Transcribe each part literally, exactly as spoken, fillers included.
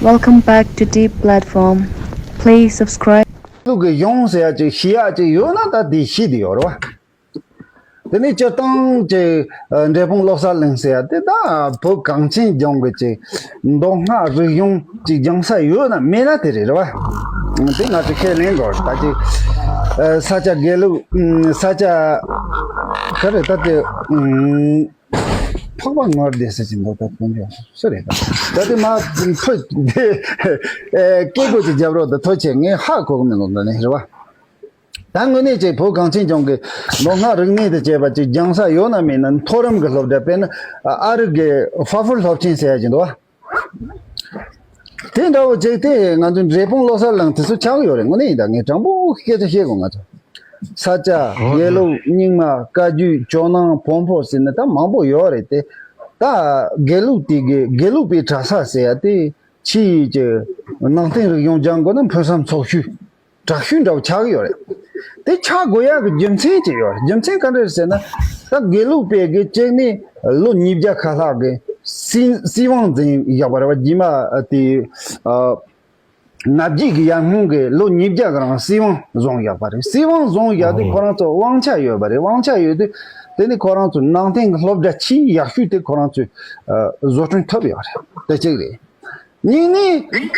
Welcome back to Deep Platform. Please subscribe. ལུགས་ཀྱི་གཞུང་ཟེར་ཡ་ཅིག་ཤེས་ཡ་ཅིག་ཡོད་ན་ད་དེ་ཤེས་དེ་ཡོད་རེད་བ། དེ་ནས་སྤྱིར་བཏང་ཅིག་འབྲས་སྤུངས་བློ་གསལ་གླིང་ཟེར་ཡ་དེ་ད་བོད་གངས་ཅན་ལྗོངས་ཀྱི་ཅིག་མདོ་སྔགས་རིག་གཞུང་ཅིག་སྦྱང་ས་ཡོད་ན་མེད་ན་དེ་རེད་རེད་བ། དེ་ང་ཚོས་ཁས་ལེན་དགོས་ད་ཅིག་ས་སྐྱ་དགེ་ལུགས་ས་སྐྱ་ག་རེ་ད་དེ། འཕགས་པ་ངོར་བསྡད་ས་ཅིག་འདུག་ད་དཀོན་མཆོག་སུ་རེད་ད། ད་དེ་མ་ཕུ་དེ་སྐད་སྒོ་ཅིག་རྒྱབ་རོགས་ད་ཐུགས་རྗེ་ཆེ། ངས་ཧ་གོ་གི་མི་འདུག་ད་ནི་རེད་བ། ད་དངོས་གནས་ཅིག་བོད་གངས་ཅན་ལྗོངས་ཀྱི་མདོ་སྔགས་རིག་གནས་དང་བཅས་པ་ཅིག་སྦྱང་ས་ཡོད་ན་མེད་ན་མཐོ་རིམ་གྱི་སློབ་གྲྭ་དཔེར་ན་ཨ་རི་གི་ཧྥ་ཧྥུར་སློབ་ཆེན་ཟེར་ཡ་ཅིག་འདུག་བ། དེ་འདྲ་བོ་ཅིག་དེ་ང་ཚོའི་འབྲས་སྤུངས་བློ་གསལ་གླིང་དེ་ཚོ་ཆགས་ཀྱི་ཡོད་རེད། དངོས་གནས་ཡིན་ད་ངས་དྲང་པོ་སྐད་ཆ་བཤད་དགོས་ང་ཚོ། ས་སྐྱ་དགེ་ལུགས་རྙིང་མ་བཀའ་བརྒྱུད་ཇོ་ནང་བོན་པོ་ཟེར་ནས་ད་མང་པོ་ཡོད་རེད་དེ། ད་དགེ་ལུགས་དེ་གི་དགེ་ལུགས་པའི་གྲྭ་ས་ཟེར་ཡ་དེ་ཕྱིའི་གི་ནང་བསྟན་རིག་གཞུང་སྦྱང་དགོས་ན་ཕུན་སུམ་ཚོགས་ཤོས་དྲག་ཤོས་འདྲ་བོ་ཆགས་ཀྱི་ཡོད་རེད། དེ་ཆགས་དགོས་ཡག་གི་རྒྱུ་མཚན་ཅིག་ཡོད་རེད། རྒྱུ་མཚན་ག་འདྲ་རེད་ཟེར་ན། ད་དགེ་ལུགས་པའི་གི་གཅིག་ནི་ལོ་ཉིས་བརྒྱ་ཁ་ལྷག་གི་སྲིད་སྲིད་དབང་འཛིན་བཞག་པ་རེད་བ། རྗེས་མ་དེ་ཨ་ང་བརྒྱད་ཀྱི་ཡར་སྔོན་གྱི་ལོ་ཉིས་བརྒྱ་གི་རིང་སྲིད་དབང་བཟུང་བཞག་པ་རེད། སྲིད་དབང་བཟུང་བཞག་དུས་ཁོ་རང་ཚོ་དབང་ཆ་ཡོད་པ་རེད། དབང་ཆ་ཡོད་དུས་དེ་ནི་ཁོ་རང་ཚོའི་ནང་བསྟན་གྱི་སློབ་གྲྭ་ཆེས་ཡག་ཤོས་དེ་ཁོ་རང་ཚོས་ཨ་བཟོ་སྐྲུན་ཐུབ་ཡོད་རེད། དེ་གཅིག་རེད། གཉིས་ནི་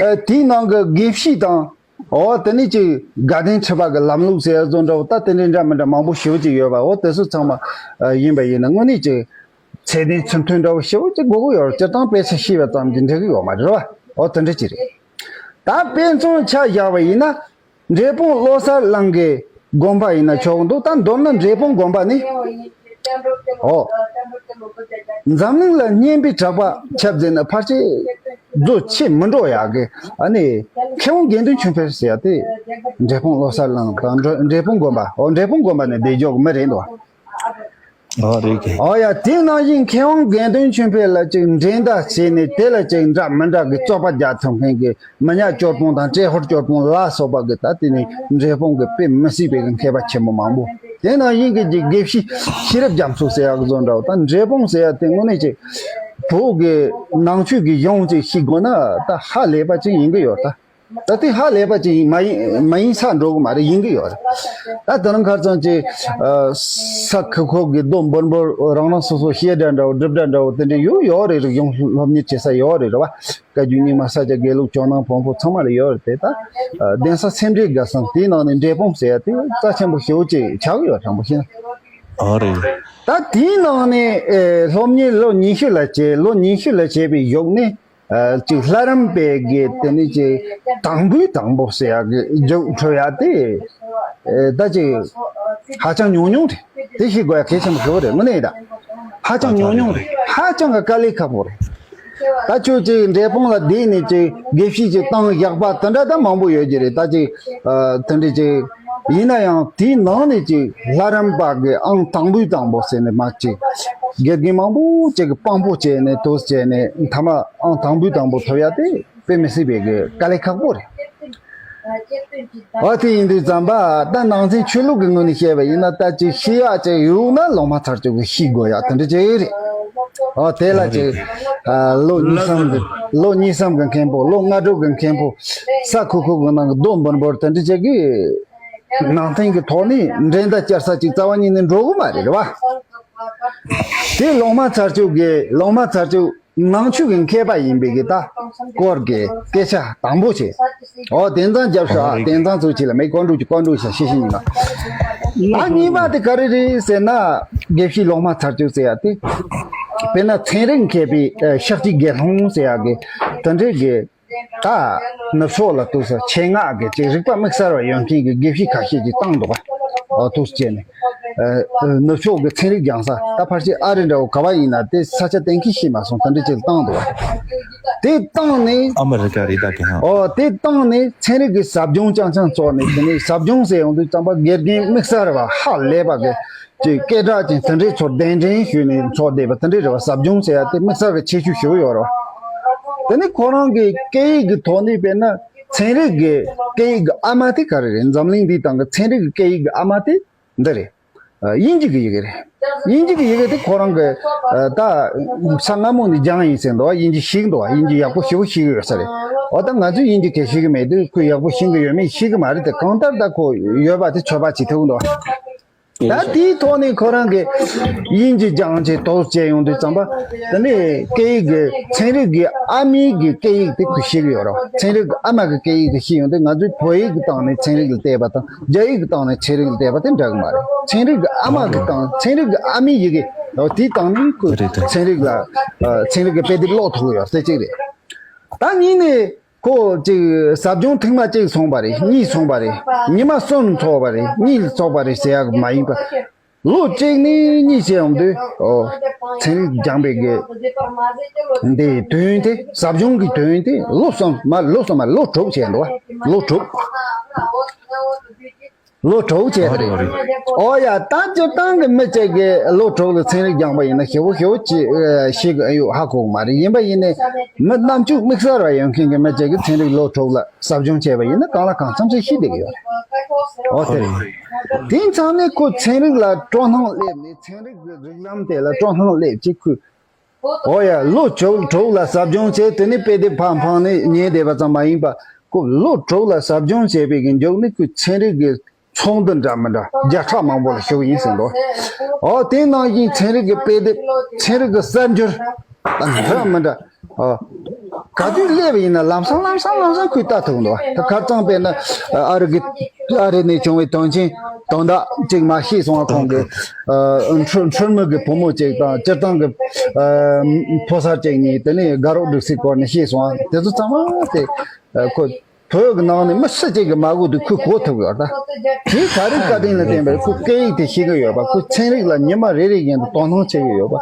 ཨ་དེའི་ནང་གི་དགེ་བཤེས་དང་། འོ་དེ་ནས་ཅིག་དགའ་ལྡན་ཁྲི་པ་གི་ལམ་ལུགས་ཟེར་ཡ་བཟོ་འདྲ་བོ་ད་དེ་འདྲའི་འདྲ་མི་འདྲ་མང་པོ་ཞེ་པོ་ཅིག་ཡོད་པ། འོ་དེ་ཚོ་ཚང་མ་ཨ་ཡིན་པ་ཡིན་ན་དངོས་གནས་ཅིག་ཚད་ལྡན་ཚུལ་མཐུན་འདྲ་བོ་ཞེ་པོ་ཅིག་དགོས་ཀྱི་ཡོད་རེད། སྤྱིར་བཏང་དཔེ་ཆ་ཤེས་པ་ཙམ་གྱིས་འགྲིག་གི་ཡོད་མ་རེད་བ། འོ་དེ་འདྲ་ཅིག་རེད། ད་དཔེ་མཚོན་ཆ་བཞག་པ་ཡིན་ན་འབྲས་སྤུངས་བློ་གསལ་གླིང་གི་དགོན་པ་ཡིན་ན་ཆོག་གི་འདུག་ད་མདོར་ན་འབྲས་སྤུངས་དགོན་པ་ནི། ཨོ། འཛམ་གླིང་ལ་སྙན་པའི་གྲགས་པ་ཁྱབ་མཛད་ན་ཕལ་ཆེར་རྫོགས་ཆེ་མི་འགྲོ་ཡག་གི་ཨ་ནི་མཁས་དབང་དགེ་འདུན་ཆོས་འཕེལ་ཟེར་ཡ་དེ་འབྲས་སྤུངས་བློ་གསལ་གླིང་དང་འབྲས་སྤུངས་དགོན་པ། ཨོ་འབྲས་སྤུངས་དགོན་པ་ནས་བསྡད་འཇོག་གི་མི་རེད་འདུག་ཨོ་རེད་གི། ཨོ་ཡ་དེ་ནང་བཞིན་མཁས་དབང་དགེ་འདུན་ཆོས་འཕེལ་ལ་ཅིག་འགྲན་ཟླ་བྱས་ནས་དེ་ལ་ཅིག་འདྲ་མི་འདྲ་གི་རྩོད་པ་རྒྱག་ཐུབ་མཁན་གྱི་མི་ཉག་སྐྱོར་དཔོན་དང་ཏྲེ་ཧོར་སྐྱོར་དཔོན་ལ་སོགས་པ་གི་ད་དེ་ནི་འབྲས་སྤུངས་གི་དཔེ་མི་སྲིད་པའི་གི་མཁས་པ་ཆེན་པོ་མང་པོ། དེ་ནང་བཞིན་གྱི་ཅིག་དགེ་བཤེས་ཤེས་རབ་རྒྱ་མཚོ་ཟེར་ཡག་གི་བཟོ་འདྲ་བོ་ད་འབྲས་སྤུངས་ཟེར་ཡ་དེ་དངོས་གནས་ཅིག་བོད་གི་ནང་ཆོས་གི་གཞུང་ཅིག་ཤེས་དགོས་ན་ད་ཧ་ལས་པ་ཅིག་ཡིན་གི་ཡོད་ད། ད་དེ་ཧ་ལས་པ་ཅིག་མ་ཡིན་མ་ཡིན་ས་འགྲོ་གི་མ་རེད། ཡིན་གི་ཡོད་རེད། ད་དེ་རིང་ཁ་སང་ཅིག་ཨ་ས་ཁུག་ཁུག་གི་རྡོ་འབུར་འབུར་རང་རང་སོ་སོ་བཤད་གྲྭ་འདྲ་བོ་སྒྲུབ་གྲྭ་འདྲ་བོ་དེ་འདྲ་ཡོད་ཡོད་རེད། རིག་གཞུང་སློབ་གཉེར་བྱེད་ས་ཡོད་རེད་རེད་བ། བཀའ་བརྒྱུད་རྙིང་མ་ས་སྐྱ་དགེ་ལུགས་ཇོ་ནང་བོན་པོ་ཚང་མ་ལ་ཡོད་རེད་དེ། ད་གདན་ས་སེ་འབྲས་དགའ་གསུམ་དེའི་ནང་ནས་འབྲས་སྤུངས་ཟེར་ཡ་དེ་རྩ་ཆེན་པོ་ཞེ་པོ་ཅིག་ཆགས་ཀྱི་ཡོད། དྲང་པོ་བཤད་ན། ཨ་རེད། ད་དེའི་ནང་ནས་ཨེ་སློབ་གཉེར་ལོ་ཉི་ཤུ་ལ་བྱས། ལོ་ཉི་ཤུ་ལ་བྱས་པའི་གཞུག་ནས་ཨ་ཅིག་ལྷ་རམས་པའི་གི་དེ་ནས་ཅིག་དང་པོའི་དང་པོ་ཟེར་ཡ་གི་རྒྱུགས་འཕྲོད་ཡ་དེ་ཨེ་ད་ཅིག་ཧ་ཅང་ཉུང་ཉུང་རེད། དེ་ཤེས་དགོས་ཡ་གལ་ཆེན་པོ་ཞེ་པོ་རེད། དངོས་གནས་ད་ཧ་ཅང་ཉུང་ཉུང་རེད། ཧ་ཅང་གི་དཀའ་ལས་ཁག་པོ་རེད། ད་ཁྱོད་ཅིག་འབྲས་སྤུངས་ལ་བསྡད་ནས་ཅིག་དགེ་བཤེས་ཅིག་བཏང་བཞག་པ་དེ་འདྲ་ད་མང་པོ་ཡོད་ཀྱི་རེད། ད་ཅིག་ཨ་དེ་འདྲ་ཅིག་ཡིན་ན་ཡང་དེའི་ནང་ནས་ཅིག་ལྷ་རམས་པ་གི་ཨང་དང་པོའི་དང་པོ་ཟེར་ནས་མ་ཅིག་དགེ་རྒན་མང་པོ་ཅིག་གི་དཔང་པོ་བྱས་ནས་དོ་བྱས་ནས་མཐའ་མ་ཨང་དང་པོའི་དང་པོ་ཐོབ་ཡ་དེ་དཔེ་མི་སྲིད་པའི་གི་དཀའ་ལས་ཁག་པོ་རེད། འོ་དེ་ཡིན་དུས་ཙམ་པ་ད་ནང་ཚན་ཆོས་ལུགས་ཀྱི་ངོས་ནས་བཤད་པ་ཡིན་ན་ད་ཅིག་ཤེས་ཡག་ཅིག་ཡོད་ན་ལོག་སྨྲ་ཚར་གཅོད་ཀྱི་ཤེས་དགོས་ཡག་དེ་འདྲ་ཅིག་རེད། འོ་དེ་ལ་ཅིག་ཨ་ལོ་གཉིས་གསུམ་གི་ལོ་གཉིས་གསུམ་གི་མཁན་པོ་ལོ་ལྔ་དྲུག་གི་མཁན་པོ་ས་ཁུག་ཁུག་གི་ནང་གི་རྡོ་འབུར་འབུར་དེ་འདྲ་ཅིག་གིས་ནང་བསྟན་གྱི་ཐོག་ནས་འགྲན་ཟླ་བསྐྱར་ས་ཅིག་རྩ་བ་ཉིད་ནས་འགྲོ་གི་མ་རེད་བ། དེ་ལོག་སྨྲ་ཚར་གཅོད་ཀྱི་ལོག་སྨྲ་ཚར་གཅོད། ནང་ཆོས་ཀྱི་མཁས་པ་ཡིན་པའི་གི་ད་སྐོར་གྱི་སྐད་ཆ་དང་པོ་བྱས། ཨོ་དེང་སང་རྒྱབ་ཤོག་ཨ། དེང་སང་ཚོ་ཅི་ལ་མེད་ཀོན་ཀྲུག་ཅི་ཀོན་ཀྲུག་ཤ་ཤི་ཤི་ཡིན་པ། ད་གཉིས་པ་དེ་ག་རེ་རེད་ཟེར་ན། དགེ་བཤེས་ལོག་སྨྲ་ཚར་གཅོད་ཟེར་ཡ་དེ། དཔེར་ན་ཚན་རིག་མཁས་པའི་ཤཱཀྱའི་དགེ་སློང་ཟེར་ཡ་གི་དེ་འདྲའི་གི། ད་ནུབ་ཕྱོགས་ལ་ལྟོས་ས་ཆེད་མངགས་ཀྱི་ཅིག་རིག་པ་དམིགས་བསལ་བ་ཡོད་མཁན་གྱི་དགེ་བཤེས་ཁ་ཤས་ཀྱིས་བཏང་འདུག་ག་ཨོ་ཐུགས་རྗེ་ཆེ་ནས། ཨ་ནུབ་ཕྱོགས་ཀྱི་ཚན་རིག་སྦྱང་ས་ད་ཕལ་ཆེར་ཨ་རི་འདྲ་བོ་ག་བ་ཡིན་ན་དེ་ས་ཆ་གཏན་འཁེལ་ཤེས་མ་སོང་། དེ་འདྲ་ཅིག་བཏང་འདུག་ག་དེ་བཏང་ནས། ཨ་མི་རི་ཀ་རེད་ད་གི་ཧ། ཨོ་དེ་བཏང་ནས་ཚན་རིག་གི་ཟབ་སྦྱོང་རྐྱང་རྐྱང་ཚོགས་ནས། དེ་ནས་ཟབ་སྦྱོང་ཟེར་ཡོང་དུས་ཙམ་པ་དགེ་རྒན་དམིགས་བསལ་བ་ཧ་ལས་པ་གི་ཅིག་སྐད་གྲགས་ཅན་དེ་འདྲའི་ཚོར་གདན་འདྲེན་ཞུས་ནས་ཚོགས་བསྡད་པ་དེ་འདྲའི་རེད་བ། ཟབ་སྦྱོང་ཟེར་ཡ་དེ་དམིགས་བསལ་གྱི་ཁྱད་ཆོས་ཞེ་པོ་ཡོད་རེད་བ། དེ་ནི་ཁོ་རང་གི་སྐད་ཡིག་གི་ཐོག་ནས་དཔེར་ན་ཚན་རིག་གི་སྐད་ཡིག་གི་ཨ་མ་དེ་ག་རེ་རེད། འཛམ་གླིང་འདིའི་སྟེང་གི་ཚན་རིག་གི་སྐད་ཡིག་གི་ཨ་མ་དེ་འདི་རེད། ཨ་དབྱིན་ཇི་གི་ཡི་གེ་རེད། དབྱིན་ཇི་གི་ཡི་གེ་དེ་ཁོ་རང་གི་ད་ས་སྔ་མོ་ནས་སྦྱངས་ཡིན་ཟེར་འདུག་དབྱིན་ཇི་ཤེས་ཀྱི་འདུག་དབྱིན་ཇི་ཡག་པོ་ཞེ་པོ་ཤེས་ཀྱི་ཡོད་ས་རེད། འོ་ད་ང་ཚོས་དབྱིན་ཇི་ག་ཤེས་ཀྱི་མེད་དུས་ཁོས་ཡག་པོ་ཤེས་ཀྱི་ཡོད་མེད་ཤེས་ཀྱི་མ་རེད་དེ། གང་ལྟར་ད་ཁོ་ཡོད་པ་དེ་ཚོད་དཔག་བྱེད་ཐུབ་ཀྱི་འདུག་ད་དེའི་ཐོག་ནས་ཁོ་རང་གིས་དབྱིན་ཇི་སྦྱངས་བྱས་དོགས་བྱས་ཡོང་དུས་ཙམ་པ། དེ་ནས་སྐད་ཡིག་གི་ཚན་རིག་གི་ཨ་མའི་གི་སྐད་ཡིག་དེ་ཁོས་ཤེས་ཀྱི་ཡོད་རེད། ཚན་རིག་གི་ཨ་མ་གི་སྐད་ཡིག་དེ་ཤེས་ཡོང་དུས་ང་ཚོའི་བོད་ཡིག་གི་སྟེང་ནས་ཚན་རིག་ལ་བལྟས་པ་དང་རྒྱ་ཡིག་གི་སྟེང་ནས་ཚན་རིག་ལ་བལྟས་པ་དེ་འདྲ་གི་མ་རེད། ཚན་རིག་གི་ཨ་མ་གི་སྟེང་ཚན་རིག་གི་ཨ་མའི་ཡི་གེ་དེའི་སྟེང་ནས་ཁོས་རེད་དེ། ཚན་རིག་ལ་ཚན་རིག་གི་དཔེ་དེབ་ཀློག་ཐུབ་ཀྱི་ཡོད་ཟེར་གཅིག་རེད། ད་གཉིས་ནས། ཁོ་ཅིག་ཟབ་སྦྱོང་ཐེངས་མ་གཅིག་སོང་བ་རེད། གཉིས་སོང་བ་རེད། ཉི་མ་གསུམ་འཚོགས་པ་རེད། གཉིས་འཚོགས་པ་རེད་ཟེར་ཡག་མ་ཡིན་པ། ལོ་གཅིག་ནས་གཉིས་བྱས་ཡོང་དུས། ཨོ། ཚན་རིག་སྦྱངས་པའི་གི་འདི་དོན་དེ་ཟབ་སྦྱོང་གི་དོན་དེ་ལོ་གསུམ་མ་ལོ་གསུམ་མ་ལོ་དྲུག་བྱས་འདུག་ལོ་དྲུག་ལོ་དྲུག་བྱས་ཏེ། ཨོ་ཡ། ད་སྤྱིར་བཏང་གི་མི་གཅིག་གིས་ལོ་དྲུག་ལ་ཚན་རིག་སྦྱངས་པ་ཡིན་ན་ཞེ་པོ་ཞེ་པོ་ཅིག་ཤེས་ཀྱི་ཡོད་ཧ་གོ་གི་མ་རེད། ཡིན་པ་ཡིན་ནའི་མི་རྣམ་དཔྱོད་དམིགས་བསལ་བ་ཡོད་མཁན་གྱི་མི་གཅིག་གིས་ཚན་རིག་ལོ་དྲུག་ལ་ཟབ་སྦྱོང་བྱས་པ་ཡིན་ན་གང་ལ་གང་འཚམ་ཞིག་ཤེས་བསྡད་ཀྱི་ཡོད་རེད། ཨོ་དེ་རེད། དེ་མཚམས་ནས་ཁོ་ཚན་རིག་ལ་སྤྲོ་སྣང་སླེབས་ནས་ཚན་རིག་གི་རིགས་ལམ་དེ་ལ་སྤྲོ་སྣང་སླེབས་ཅིག་ཁོས། ཨོ་ཡ། ལོ་བཅུ་དྲུག་ལ་ཟབ་སྦྱོང་བྱས། དེ་ནས་དཔེ་དེབ་ཕར་འཕངས་ནས་ཉན་བསྡད་པ་ཙམ་མ་ཡིན་པ། ཁོ་ལོ་དྲུག་ལ་ཟབ་སྦྱོང་བྱས་པའི་གི་མཇུག་ནས་ཁོས་ཚན་རིག་གི་ཚོགས་འདུ་འདྲ་མི་འདྲ་བརྒྱ་ཕྲག་མང་པོ་ལ་ཞུགས་ཡིན་ཟེར་འདུག་ཨོ་དེའི་ནང་བཞིན་ཚན་རིག་གི་དཔེ་དེབ། ཚན་རིག་གི་གསར་འགྱུར་འདྲ་མི་འདྲ། ཨོ། ག་དུས་སླེབས་ཡིན་ན་ལམ་སང་ལམ་སང་ལམ་སང་ཁོས་ལྟ་ཐུབ་འདུག་ད་ཁ་རྩང་དཔེར་ན་ཨ་རི་གི་ཨ་རི་ནས་བྱུང་བའི་དོན་ཆེན་དོན་དག་ཅིག་མ་ཤེས་སོང་བ། ཁོང་གི་ཨ་འཕྲུལ་འཕྲུལ་མི་གི་བུ་མོ་ཅིག་དང་སྤྱིར་བཏང་གི་ཨ་ཕོ་གསར་ཅིག་གཉིས། དེ་ནས་དགའ་རོགས་སྒྲིག་སའི་སྐོར་ནས་ཤེས་སོང་བ། དེ་ཚོ་ཚང་མ་དེ་ཨ་ཁོ་བོད་ཀྱི་ནང་ནས་མི་སུ་གཅིག་གིས་མ་གོ་དུས་ཁོས་གོ་ཐུབ་ཡོད་ད། དེ་ག་རེ་བཀའ་དྲིན་ལ་བརྟེན་པར་ཁོས་སྐད་ཡིག་དེ་ཤེས་ཀྱི་ཡོད་པ། ཁོས་ཚན་རིག་ལ་ཉི་མ་རེ་རེ་བཞིན་དུ་དོ་སྣང་བྱེད་ཀྱི་ཡོད་པ།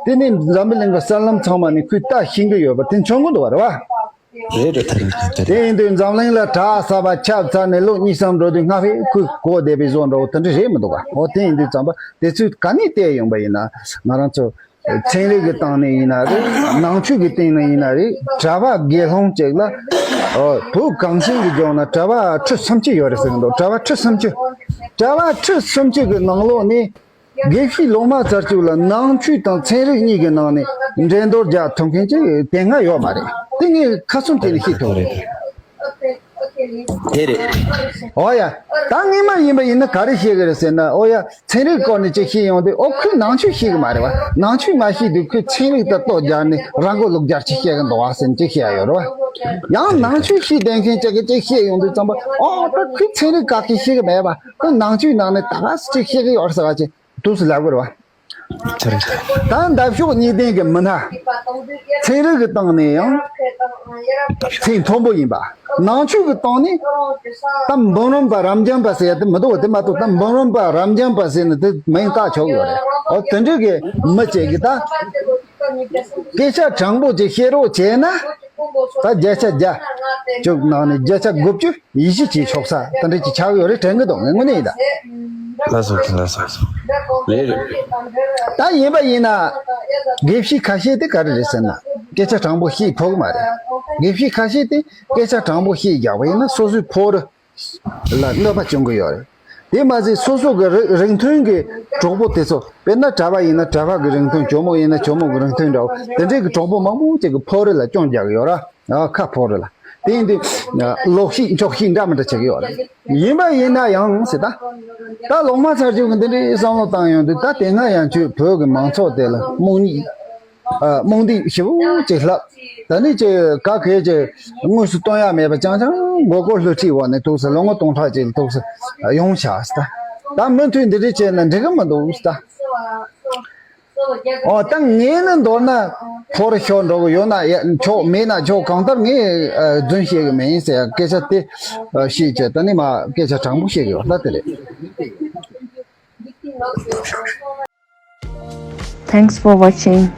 དེ་ནས་འཛམ་བུ་གླིང་གི་གསར་ལམ་ཚང་མ་ནས་ཁོས་ལྟ་ཤེས་ཀྱི་ཡོད་པ་དེ་མཚོན་གྱི་འདུག་བ་རེད་བ། རེད་རེད། ད་རེད་རེད། དེ་ཡིན་དུས་འཛམ་གླིང་ལ་གྲྭ་གསར་པ་ཆགས་ཚར་ནས་ལོ་གཉིས་གསུམ་འགྲོ་དུས་སྔར་བས་ཁོས་གོ་བསྡད་པའི་བཟོ་འདྲ་བོ་དེ་འདྲ་རེད་མི་འདུག་ག་ཨོ་དེ་ཡིན་དུས་ཙམ་པ་དེ་ཚོས་ག་ནས་བལྟས་ཡོང་པ་ཡིན་ན། ང་རང་ཚོ་ཚན་རིག་གི་སྟེང་ནས་ཡིན་ན་རེད། ནང་ཆོས་ཀྱི་སྟེང་ནས་ཡིན་ན་རེད། གྲྭ་པ་དགེ་སློང་གཅིག་ལ་ཨོ་བོད་གངས་ཅན་གྱི་ལྗོངས་ན་གྲྭ་པ་ཁྲི་སུམ་ཅུ་ཡོད་རེད་ཟེར་གི་འདུག་གྲྭ་པ་ཁྲི་སུམ་ཅུ། གྲྭ་པ་ཁྲི་སུམ་ཅུ་གི་ནང་ལོགས་ནས། དགེ་བཤེས་ལོག་སྨྲ་ཚར་གཅིག་ལ་ནང་ཆོས་དང་ཚན་རིག་གཉིས་ཀྱི་ནང་ནས་འགྲན་བསྡུར་རྒྱག་ཐུབ་མཁན་ཅིག་དེ་སྔ་ཡོད་མ་རེད། དེ་ངས་ཁ་ཚུམ་བྱས་ནས་ཤེས་ཐུབ་རེད། དེ་རེད། ཨོ་ཡ། ད་སྔོན་མ་ཡིན་པ་ཡིན་ན་ག་རེ་བཤད་གི་རེད་ཟེར་ན། ཨོ་ཡ། ཚན་རིག་སྐོར་ནས་ཅིག་ཤེས་ཡོང་དུས་ཨོ་ཁོས་ནང་ཆོས་ཤེས་གི་མ་རེད་བ། ནང་ཆོས་མ་ཤེས་དུས་ཁོས་ཚན་རིག་ལྟ་རྟོག་རྒྱག་ནས་ར་མགོ་ལུག་རྒྱག་ཅིག་བཤད་གི་འདུག་བ་ཟེར་ནས་ཅིག་བཤད་ཡ་ཡོད་རེད་བ། ཡང་ནང་ཆོས་ཤེས་བསྡད་མཁན་ཅིག་གིས་ཅིག་བཤད་ཡོང་དུས་ཙམ་པ་ཨོ་ད་ཁོས་ཚན་རིག་ག་གེ་ཤེས་གི་མེད་བ། ཁོས་ནང་ཆོས་ནང་ནས་ད་ག་ཅིག་ཤེས་གི་ཡོད་རེད་ཟེར་བ་ཅིག་དུས་སུ་ལབ་དགོས་རེད་བ། ད་འདབ་གཤོག་གཉིས་ལྡན་གྱི་མི་སྣ། ཚན་རིག་གི་སྟེང་ནས་ཡང་ཚད་མཐོན་པོ་ཡིན་པ། ནང་ཆོས་ཀྱི་སྟེང་ནས་ད་འབུམ་རམས་པ་རབ་འབྱམས་པ་ཟེར་ཡ་དེ་མི་འདུག་དེ་མ་གཏོགས་ད་འབུམ་རམས་པ་རབ་འབྱམས་པ་ཟེར་ནས་དེ་མིང་བཏགས་ཆོག་གི་ཡོད་རེད། འོ་དེ་འདྲ་གི་མི་གཅིག་གིས་ད་སྐད་ཆ་དྲང་པོ་ཅིག་བཤད་རོགས་བྱས་ན། ད་བརྒྱ་ཆ་བརྒྱ་ཅིག་ནང་ནས་བརྒྱ་ཆ་དགུ་བཅུ། ཡིད་ཆེས་བྱེད་ཆོག་ས་དེ་འདྲ་ཅིག་ཆགས་ཡོད་རེད་དྲན་གི་འདུག་ངས་དངོས་གནས་ཡིན་ད། ལགས་སོ་ལགས་སོ། ལགས་རེད། ད་ཡིན་པ་ཡིན་ན། དགེ་བཤེས་ཁ་ཤས་དེ་ག་རེ་རེད་ཟེར་ན། སྐད་ཆ་དྲང་པོ་བཤད་ཕོད་གི་མ་རེད། དགེ་བཤེས་ཁ་ཤས་དེ་སྐད་ཆ་དྲང་པོ་བཤད་རྒྱག་པ་ཡིན་ན་སོ་སོའི་ཕོ་རུ་ལ་གནོད་པ་བྱུང་གི་ཡོད་རེད། དེ་མ་ཟད་སོ་སོ་གི་རིགས་རིགས་མཐུན་གྱི་གྲོགས་པོ་དེ་ཚོ། དཔེར་ན་གྲྭ་པ་ཡིན་ན་གྲྭ་པ་གི་རིགས་མཐུན། གྱོ་མོ་ཡིན་ན་གྱོ་མོ་གི་རིགས་མཐུན་འདྲ་བོ་དེ་འདྲའི་གི་གྲོགས་པོ་མང་པོ་ཅིག་གི་ཕོ་རུ་ལ་སྐྱོན་རྒྱག་གི་ཡོད་ར། ཨ་ཁ་ཕོ་རེད་ལ། དེ་ཡིན་དུས་ལོག་ཤེས་འཇོག་ཤེས་འདྲ་མི་འདྲ་བྱེད་ཀྱི་ཡོད་རེད། ཡིན་པ་ཡིན་ན་ཡང་ཟེར་ད། ད་ལོག་སྨྲ་ཚར་གཅིག་གིས་འདི་འདྲའི་བསམ་བློ་བཏང་ཡོང་དུས་ད་དེ་སྔ་ཡང་ཁྱོད་བོད་ཀྱི་མང་ཚོགས་དེ་ལ་རྨོངས་ཉིད། ཨ་རྨོངས་དད་ཞེ་པོ་ཅིག་ལྷབ། ད་ནི་ཅིག་ག་གེ་ཅིག་དངོས་སུ་སྟོན་ཡ་མེད་པ་རྐྱང་རྐྱང་མགོ་སྐོར་བསླུ་ཁྲིད་འོག་ནས་ཐུག་ས་ལོ་ངོ་སྟོང་ཕྲག་ཅིག་ལ་ཐུག་ས་ཡོང་བྱ་ཟེར་ད། ད་མུ་མཐུད་འདི་འདྲའི་བྱས་ན་འགྲིག་གི་མི་འདུག་ཟེར་ད། ཨོ་ད་ངས་ནི་མདོར་ན་ཕོ་རུ་ཤོར་འགྲོ་གི་ཡོད་ན་ཡ་ཆོག་མེད་ན་ཆོག་གང་ལྟར་ངས་ཨ་རྫུན་བཤད་གི་མིན་ཟེར་སྐད་ཆ་དེ་ཨ་བཤད་བྱས་ད་ནི་མ་སྐད་ཆ་དྲང་པོ་བཤད་གི་ཡོད་ད་དེ་རེད། Thanks for watching.